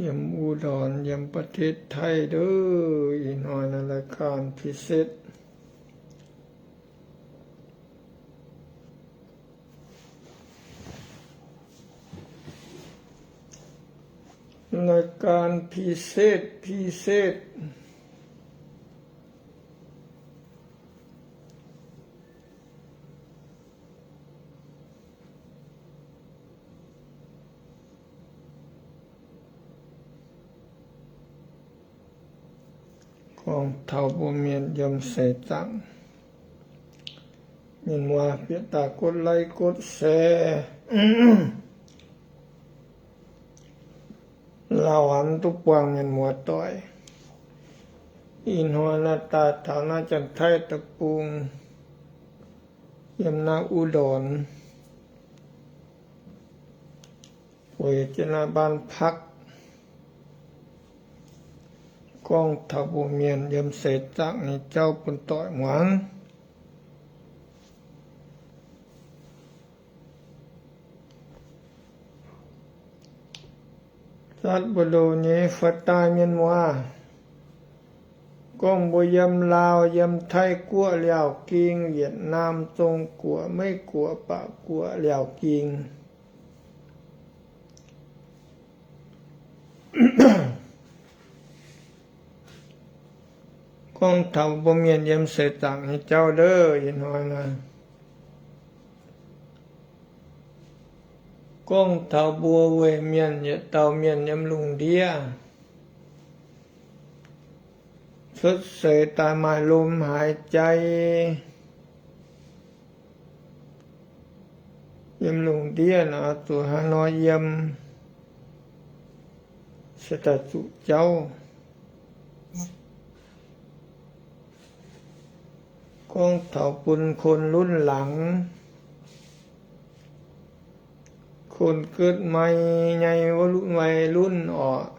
yiem อุดร, yiem ประเทศไทย ndov. Ih hnoi naaiv รายการ พิเศษ. รายการ พิเศษ พิเศษ. Gorngv taux mbuo mienh yiem seix zaangc, mienh muoz bieqc daaih กดไลค์ กดแชร์ lauh hnamv duqv buangh mienh muoz doic. Ih hnoi naaiv daaih taux naaiv Janx-Taiv deic-bung, yiem naaiv อุดร. Weic jienv naaiv บ้านพัก, gorngv taux mbuo mienh yiem seix zaangc nyei jauv bun doic muangx. Zatv mbu'ndongx nyei faix-daaih mienh muoz, gorngv mbuo yiem Laauv, yiem Taiv-Guoqv, Liaauc Ging, Yietc-Naam, Zong-Guoqv, Meiv-Guoqv, Baac-Guoqv, Liaauc Ging, gorngv taux mbuo mienh yiem seix zaangc nyei jauv ndov ih hnoi naaiv, gorngv taux mbuo weic mienh yietc dauh mienh yiem lungh ndiev cuotv seix daaih maaih lomc haaix jai yiem lungh ndiev naaic, zuqc haaix nor yiem se daaih zuqc jauv. Gorngv taux bun kôn lunv laangz, kôn gutv mai nyei wuov lunv, วัยรุ่น orqc,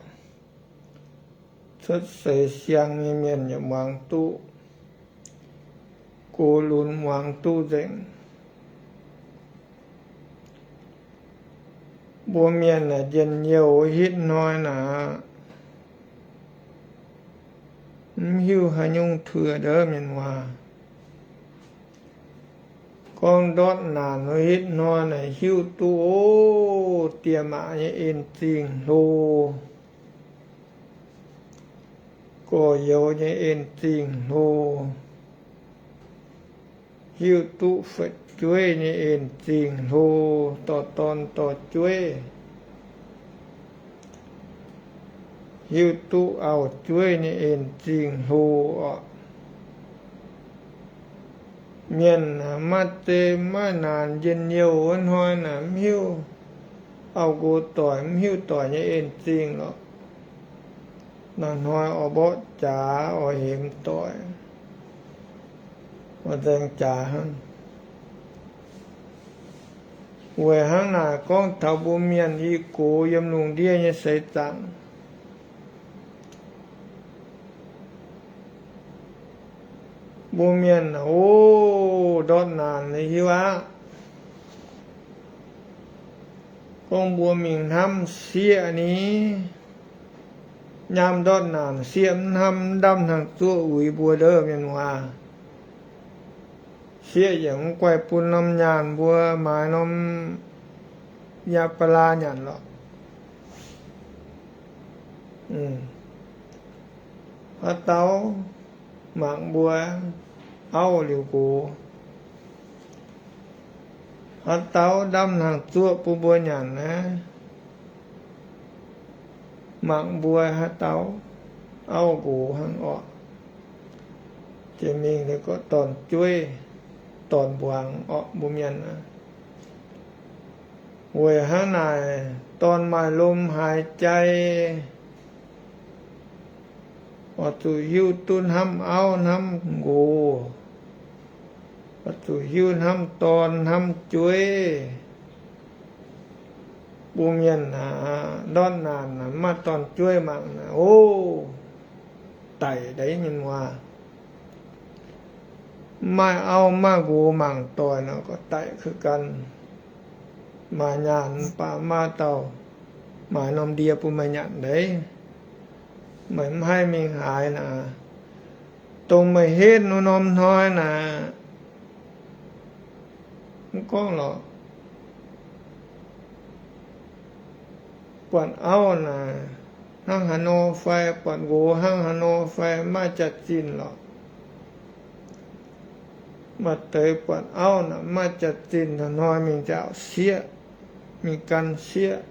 cuotv seix siang nyei mienh yaac muangx duqv, gox lunx muangx duqv nzengc. Mbuo mienh naaic njien-youh hitv hnoi naaic, mv hiuv haaix nyungc tuix ndov mienh muoz. Gorngv ndortv naanc hitv hnoi naaic hiuv duqv, o, diex maac nyei en-zingh hlo, gorx-youz nyei en-zingh hlo, hiuv duqv fu'jueiv nyei en-zingh hlo, dorh dorn dorh jueiv, hiuv duqv auv-jueiv nyei en-zingh hlo orqc. Mienh maiv zeiz maiv naanc njien-youh wuov hnoi naaic, mv hiuv auv-nqox doic, mv hiuv doic nyei en-zingh lorqc. Naaiv hnoi oix mborqv jaax, oix hemx doic, oix nzaeng jaax hnangv. Weic hnangv naaic, gorngv taux mbuo mienh i gox yiem lungh ndiev nyei seix zaangc, mbuo mienh, o, ndortv naanc hiuv aqv. Gorngv mbuo mingh hnamv sieqv ni, nyaam ndortv naanc sieqv mv hnamv, mv ndamv hnaangx zuoqv uix mbuo ndov mienh muoz. Sieqv yaac mv guaih bun norm nyaanh mbuo maaiz norm yaac ba'laa nyanc lorqc. Haaix dauh mangc mbuo auv liuz nqox, haaix dauh ndamv hnaangx zuoqv bun mbuo nyanc naaiv, mangc mbuo haaix dauh auv nqox hnangv orqc. Jiex mingh liuz gorqv dorn-jueiv, dorn-mbuangz orqc mbuo mienh aav. Weic hnangv naaic, dorn maaih lomc haaix jai, oix zuqc hiuv duqv hnamv auv hnamv nqox, oix zuqc hiuv hnamv dorn hnamv jueiv. Mbuo mienh aav, ndortv naanc aav, maaih dorn-jueiv mangc naaic, o, daic deix nyei muoz. Maaih auv maaih nqox mangc doic nor, gorqv daic keuv gan. Maaih nyaanh mv baac maaih dauh, maaih norm ndie bun meih nyanc deix, meih mv haih mingh haaix naaic. Dongh meih henv wuov norm hnoi naaic, mv gorngv lorqc, buatc auv naaic hnangv haaix nor fai, buatc nqox hnangv haaix nor fai, maaih jaax-zinh lorqc. Maaih deix buatc auv naaic maaih jaax-zinh, hnoi-hnoi mingh nziaauc sieqv, mingh gan sieqv.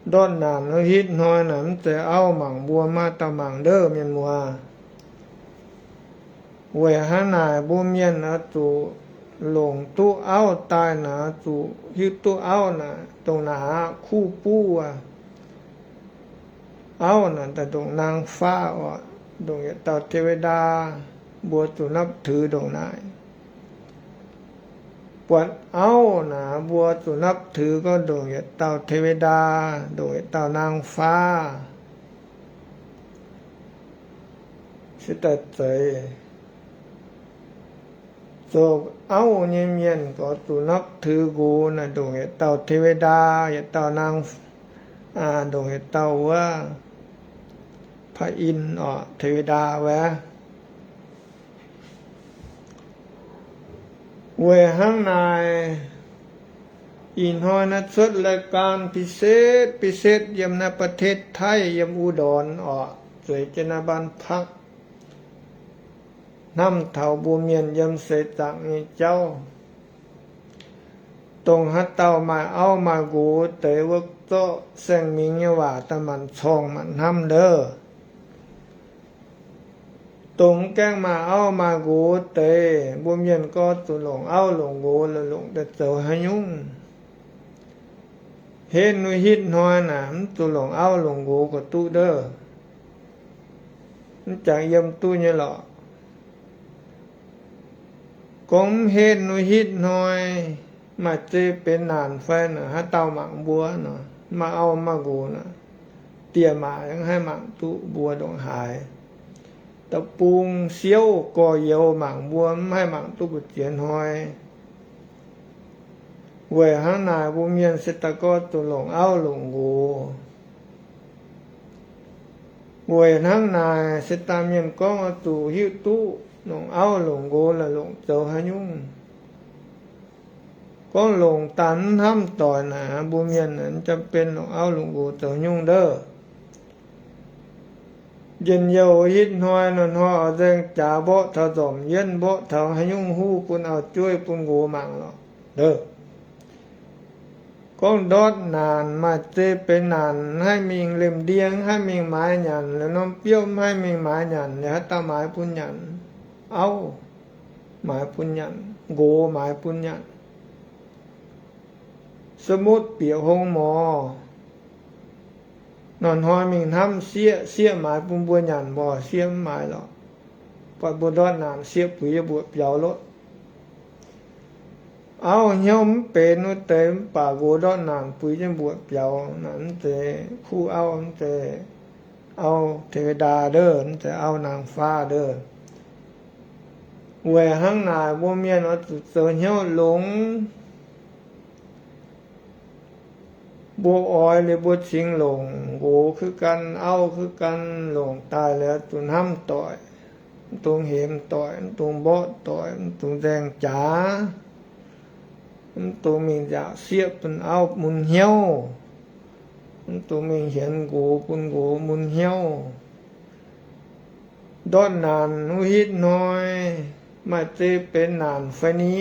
Ndortv naanc wuov hitv hnoi naaic mv zeiz auv mangc mbuo, maaih dauh mangc ndov mienh muoz. Weic hnangv naaic mbuo mienh oix zuqc longc duqv auv daaih naaic, zuqc hiuv duqv auv naaic, dongh naaic aqv, kuv buv aqv. Auv naaic daaih ndongc นางฟ้า orqc, ndongc yietc dauh เทวดา mbuo zuqc นับถือ ndongc naaic. buatc auv naaic, mbuo zuqc นับถือ gorngv ndongc yietc dauh เทวดา, ndongc yietc dauh นางฟ้า se daaih zeiz. Zoux auv nyei mienh gorx zuqc นับถือ nqox naaic ndongc yietc dauh เทวดา, yietc dauh นาง, ndongc yietc dauh wuov พระอินทร์ orqc, เทวดา wuov. Weic hnangv naaic, ih hnoi naaiv cuotv รายการ พิเศษ พิเศษ yiem naaiv ประเทศไทย yiem อุดร orqc, zueiz jienv naaiv บ้านพัก hnamv taux mbuo mienh yiem seix zaangc nyei jauv, dongh haaix dauh maaih auv maaih nqox deix wuov, zorqv Saeng Mingh nyei waac daaih maanc corngh maanc hnamv ndouh. Dongh mv gaengh maaih auv maaih nqox deix, mbuo mienh gorx zuqc longc auv longc nqox longc daaih zoux haaix nyungc? Henv nuv hitv hnoi naaic mv zuqc longc auv longc nqox gorqv duqv ndouh. Mv jangx yiem duqv nyei lorqc. Gorngv mv henv nuv hitv hnoi, maaih zei benx naanc fai naaic, haaix dauh mangc mbuo nor, maaih auv maaih nqox naaic, dieh maac mv haih mangc duqv mbuo ndongc haaix. Da'bung siouv gorx-youz mangc mbuo mv haih mangc duqv mbu'ziex hnoi. Weic hnangv naaic, mbuo mienh se daaih gorngv zuqc longc auv longc nqox. Weic hnangv naaic, se daaih mienh gorngv oix zuqc hiuv duqv longc auv longc nqox laaix longc zoux haaix nyungc. Gorngv longc daaih mv hnamv doic naaic, mbuo mienh จำเป็น longc auv longc nqox zoux haaix nyungc ndouh. Njien-youh hitv hnoi, hnoi-hnoi oix nzaeng jaax mborqv taux nzormc yienv, mborqv taux haaix nyungc huv bun auv-jueiv bun nqox mangc lorqc. Gorngv ndortv naanc maaih zei benx naanc, mv haih mingh liemh ndie, mv haih mingh maaiz nyanc, la'norm biouv mv haih mingh maaiz nyanc, liuz haaix dauh maaiz bun nyanc? Auv maaiz bun nyanc, nqox maaiz bun nyanc. สมมุติ bieqc hong morc, hnoi-hnoi mingh hnamv sieqv, sieqv maaiz bun mbuo nyanc mborqc, sieqv mv maaiz lorqc. Buatc mbuo ndortv naanc, sieqv puix jienv mbuoqc biaux lotv. Auv hnyouv mv benx wuov deix mv baac nqox ndortv naanc puix jienv mbuoqc biaux naaic, mv zeiz kuv auv, mv zeiz auv เทวดา ndouh, mv zeiz auv นางฟ้า ndouh. Weic hnangv naaic, mbuo mienh oix zuqc zoux hnyouv longx. Mbuo oix liuz mbuo cingx longc. Nqox คือกัน, auv คือกัน, longc daaih liuz zuqc hnamv doic, mv dungx hemx doic, mv dungx mborqv doic, mv dungx nzaeng jaax, mv dungx mingh nziaauc sieqv bun auv mun hnyouv, mv dungx mingh hienx nqox bun nqox mun hnyouv. Ndortv naanc wuov hitv hnoi, maaih zei benx naanc fai ni?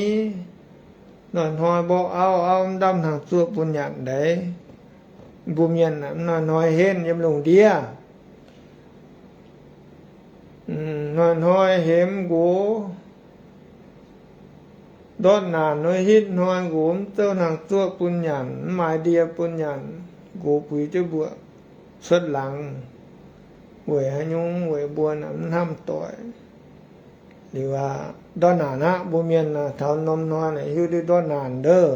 Hnoi-hnoi mborqv auv, auv mv ndamv hnaangx zuoqv bun nyanc ndaix. Mbuo mienh hnoi-hnoi henv yiem lungh ndiev, hnoi-hnoi hemx nqox. Ndortv naanc wuov hitv hnoi nqox mv zouv hnaangx zuoqv bun nyanc, mv maaiz ndie bun nyanc, nqox buix jienv mbuoqc cuotv laangz. Weic haaix nyungc? Weic mbuo mv hnamv doic. Liuz aqv, ndortv naanc aqv. Mbuo mienh taux norm hnoi naaic hiuv duqv ndortv naanc ndouh.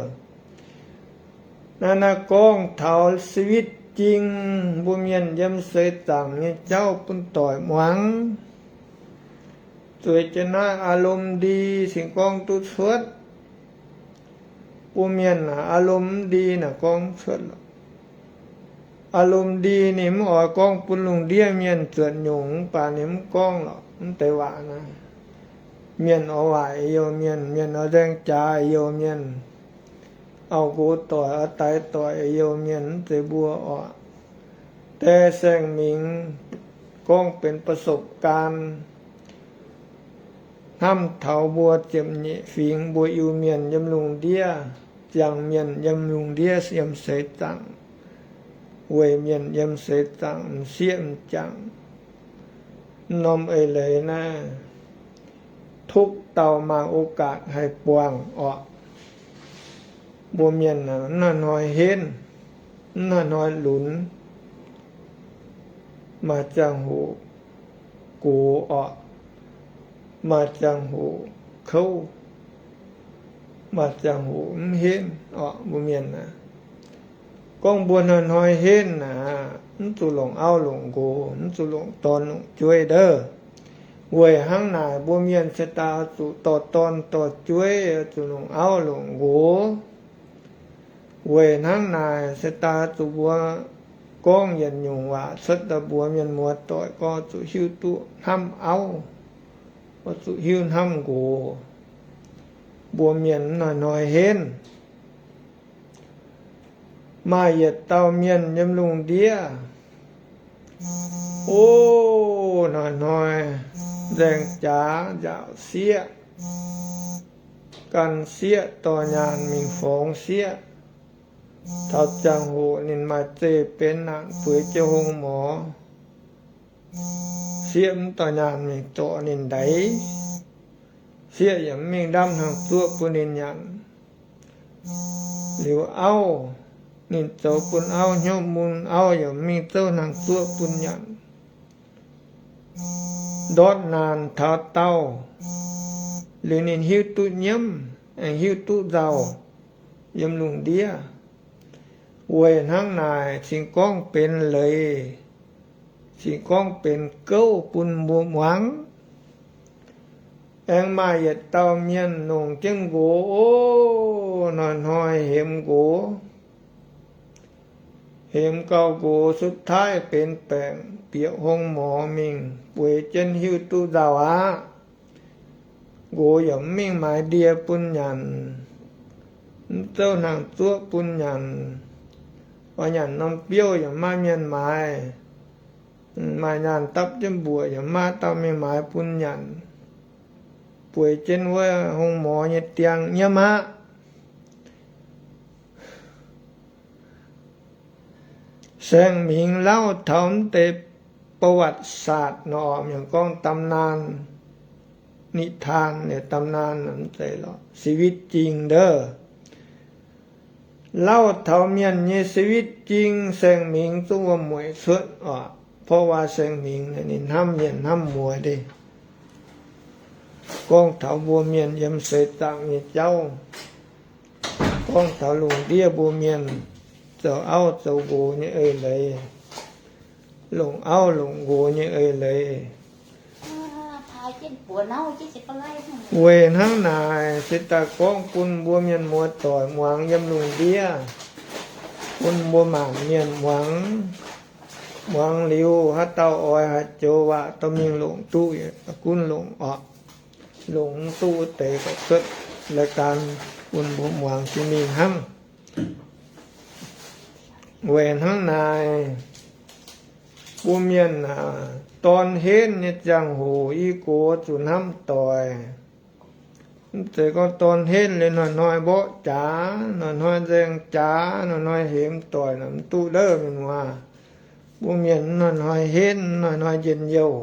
Naaiv naaiv gorngv taux ชีวิตจริง mbuo mienh yiem seix zaangc nyei jauv bun doic muangx. Zueiz jienv naaiv อารมณ์ดี cingx gorngv duqv cuotv. Mbuo mienh อารมณ์ดี naaic gorngv cuotv lorqc. อารมณ์ดี ninh mv oix gorngv bun lungh ndiev mienh zuotc nyungc, mv baac ninh mv gorngv lorqc, mv deix waac naaiv. Mienh oix waaic youh mienh, mienh oix nzaeng jaax youh mienh, auv-nqox doic, oix daix doic youh mienh, mv zeiz mbuo orqc. Die Saeng Mingh gorngv benx ประสบการณ์ hnamv taux mbuo ziepc nyeic fingx mbuo Iu-Mienh yiem lungh ndiev, ziangh mienh yiem lungh ndiev, yiem seix zaangc, weic mienh yiem seix zaangc m'sieqv m'jangc, m'norm eix leiz naaiv, ทุกข์ dauh maaih โอกาส haih buangh orqc. Mbuo mienh mv hnoi-hnoi henv, mv hnoi-hnoi lunx, maaih ziangh hoc gox orqc, maaih ziangh hoc kouv. Maaih ziangh hoc mv henv orqc, mbuo mienh aah. Gorngv mbuo hnoi-hnoi henv naaic, mv zuqc longc auv longc nqox, mv zuqc longc dorn longc jueiv ndouv. Weic hnangv naaic, mbuo mienh se daaih zuqc dorh dorn dorh jueiv, zuqc longc auv longc nqox. Weic hnangv naaic, se daaih zuqc mbuo gorngv yietc nyungc waac cuotv daaih mbuox mienh muoz-doic gorngv zuqc hiuv duqv hnamv auv, oix zuqc hiuv hnamv nqox. Mbuo mienh hnoi-hnoi henv. Maaih yietc dauh mienh yiem lungh ndiev, o, hnoi-hnoi nzaeng jaax nzaaux sieqv, gan sieqv dorh nyaanh mingh forngx sieqv. Taux ziangh hoc ninh maaih zeih benx naanc bueix jienv hungh morz, sieqv mv dorh nyaanh mingh zorc ninh ndaix. Sieqv yaac mv mingh ndamv hnangv zuoqv bun ninh nyanc. Liuz auv, ninh zoux bun auv hnyouv mun, auv yaac mv mingh zouv hnangv zuoqv bun nyanc. Ndortv naanc taux daauh, liuz ninh hiuv duqv nyiemv, aengx hiuv duqv nzauh yiem lungh ndiev. Weic hnangv naaic, cingx gorngv benx leiz, cingx gorngv benx gouv bun mbuo muangx. Aengx maaih yietc dauh mienh longc jienv nqox, o, hnoi-hnoi hemx nqox, hemx gauh nqox สุดท้าย benx baengc bieqc hungh morz mingh, bueix jienv hiuv duqv nzauh aqv. Nqox yaac mv mingh maaiz ndie bun nyanc, mv zouv hnangv zuoqv bun nyanc. Oix nyanc norm biouv yaac maiv maaih mienh maaiz, maaih nyaanh dapv jienv mbuoqc yaac maiv maaih dauh mingh maaiz bun nyanc. Bueix jienv wuov hungh morz nyei diang nyiemv aqv. Saeng Mingx lauh taux mv deix ประวัติศาสตร์ nor, mienh gorngv ตำนานนิทาน liuz ตำนาน mv zeiz lorqc, ชีวิตจริง ndouv. Lauh taux mienh nyei ชีวิตจริง Saeng Mingx zungv wuom-mueic cuotv oc. เพราะว่า Saeng Mingx ninh hnamv mienh hnamv muoz deix. Gorngv taux mbuo mienh yiem seix zaangc nyei jauv, gorngv taux lungh ndiev mbuo mienh zoux auv zoux nqox nyei eix leiz, longc auv longc nqox nyei eix leiz. Weic hnangv naaic se daaih gorngv bun mbuo mienh muoz-doic muangx yiem lungh ndiev, bun mbuo maanc mienh muangx. Muangx liuz haaix dauh oix haaix joux waac dorh mingh longc duqv, gunv longc oc. Longc mv duqv wuov deix gauh cuotv รายการ bun mbuo muangx jiex mingh hnangv. Weic hnangv naaic, mbuo mienh aah, dorn henv nyei ziangh hoc i gox zuqc hnamv doic. Mv zeiz gorngv dorn henv liuz hnoi-hnoi mborqv jaax, hnoi-hnoi nzaeng jaax, hnoi-hnoi hemx doic naaic mv duqv ndouv, mienh muoz. Mbuo mienh hnoi-hnoi henv, hnoi-hnoi njien-youh.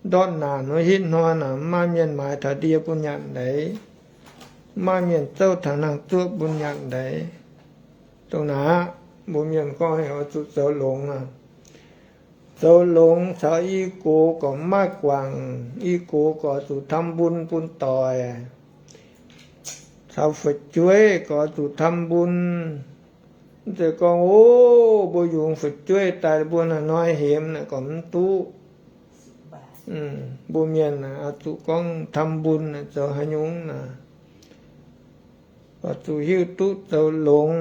Ndortv naanc wuov hitv hnoi naaic mv maaih mienh maaiz taux ndie bun nyanc ndaix, mv maaih mienh zouv taux hnangv zuoqv bun nyanc ndaix. Dongh naaic aqv, mbuo mienh gorngv oix zuqc zoux longx aqv. Zoux longx caux i gox gorqv mv maaih guangc. I gox gorqv zuqc ทำบุญ bun doic, caux fu'jueiv gorqv zuqc ทำบุญ. Mv zeiz gorngv, o, mbuo yungz fu'jueiv daaih mbuo hnoi-hnoi hemx naaic gorqv mv duqv. Mbuo mienh oix zuqc gorngv ทำบุญ zoux haaix nyungc naaic, oix zuqc hiuv duqv zoux longx.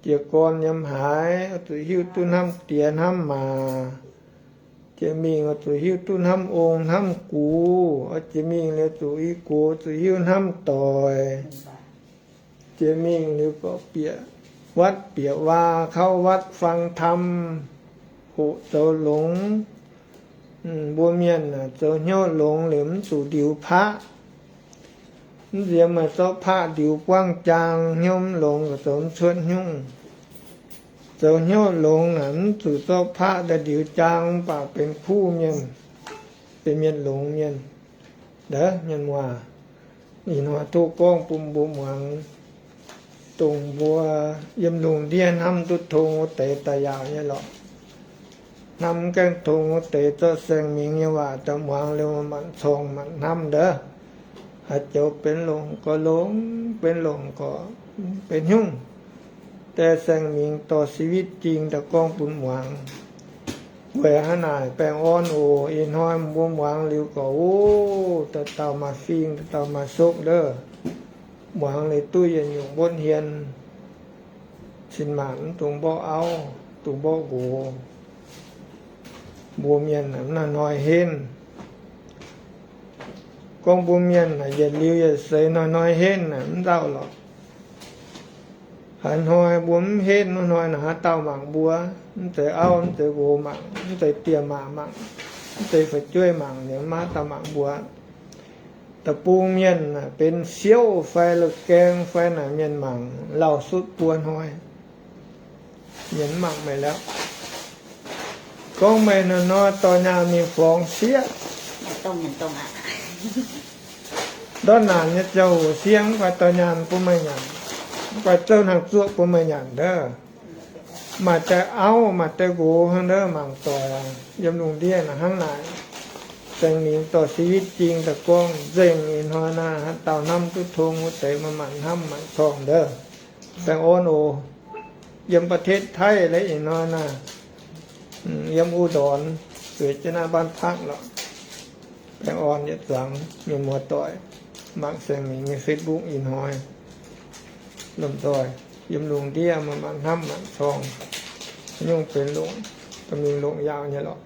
Jiez gorn yiem haaix, oix zuqc hiuv duqv hnamv diex hnamv maac. Jiex mingh oix zuqc hiuv duqv hnamv ong hnamv gux. Oix jiex mingh liuz zuqc i gox zuqc hiuv hnamv doic. Jiex mingh liuz gorqv bieqc วัด bieqc วา, kaux วัด faang ธรรม, hoqc zoux longx. Mbuo mienh zoux hnyouv longx liuz mv zuqc ndiux paqv. Mv nziex maaih zorqv paqv ndiux buangv jaang, hnyouv mv longx, zoux mv cuotv hnyouv. Zoux hnyouv longx naaic mv zuqc zorqv paqv daaih ndiux jaang, mv baac benx kuv mienh, benx mienh longx mienh. Ndov mienh muoz, ih hnoi duqv gorngv bun mbuo muangx, dongh mbuo yiem lungh ndiev hnamv duqv tong wuov deix daaih yaauc nyei lorqc. Hnamv mv gaengh tong wuov deix zorqv Saeng Mingx nyei waac daaih muangx liuz manc-manc cong manc-manc hnamv ndov. Haaix joux benx longx gorx longx, benx longx gorx benx hnyungv. Deix saeng-mingh dorh ชีวิตจริง daaih gorngv bun muangx. Weic haaix naaic? Baengh orn oc. Ih hnoi mbuo muangx liuz gorx, o, dauh dauh maaih fing, dauh dauh maaih sokv ndov. Muangx liuz duqv yietc nyungc mbotv hmien, cin-maanc mv dungx mborqv auv, dungx mborqv nqox. Mbuo mienh naaic mv hnoi-hnoi henv. Gorngv mbuo mienh naaic yietc liuz yietc seix hnoi-hnoi henv naaic mv nzauh lorqc. Haaix hnoi mbuo mv henv, wuov hnoi naaic haaix dauh mangc mbuo? Mv zeiz auv, mv zeiz nqox mangc, mv zeiz diex maac mangc, mv zeiz fu'jueiv mangc, ninh maiv dauh mangc mbuo. Deic-bung mienh naaic benx siouv fai la'gaeng fai naaic mienh mangc lauh sutv buo hnoi, mienh mv mangc meih lorqc. Gorngv meih hnoi-hnoi dorh nyaanh mingh forngx sieqv, ndortv naanc nyei ziangh hoc sieqv mv guaix dorh nyaanh bun meih nyanc, mv guaix zouv hnangv zuoqv bun meih nyanc ndov. Maaih deix auv maaih deix nqox hnangv ndov mangc doic, yiem lungh ndiev naaic hnangv naaic. Saeng-mingh dorh ชีวิตจริง daaih gorngv nzengc. Ih hnoi naaic haaix dauh hnamv duqv tong wuov deix maaih maanc hnamv maanc corngh ndov. Baengh orn oc. Yiem ประเทศไทย leiz ih hnoi naaic, yiem อุดร zueiz jienv naaiv บ้านพัก lorqc. Baengh orn yietc zungv mienh muoz doic, mangc Saeng-mingh nyei Facebook ih hnoi. Lomh nzoih yiem lungh ndiev maaih maanc hnamv maanc corngh, nyungc benx longc, dorh mingh longc yaauc nyei lorqc.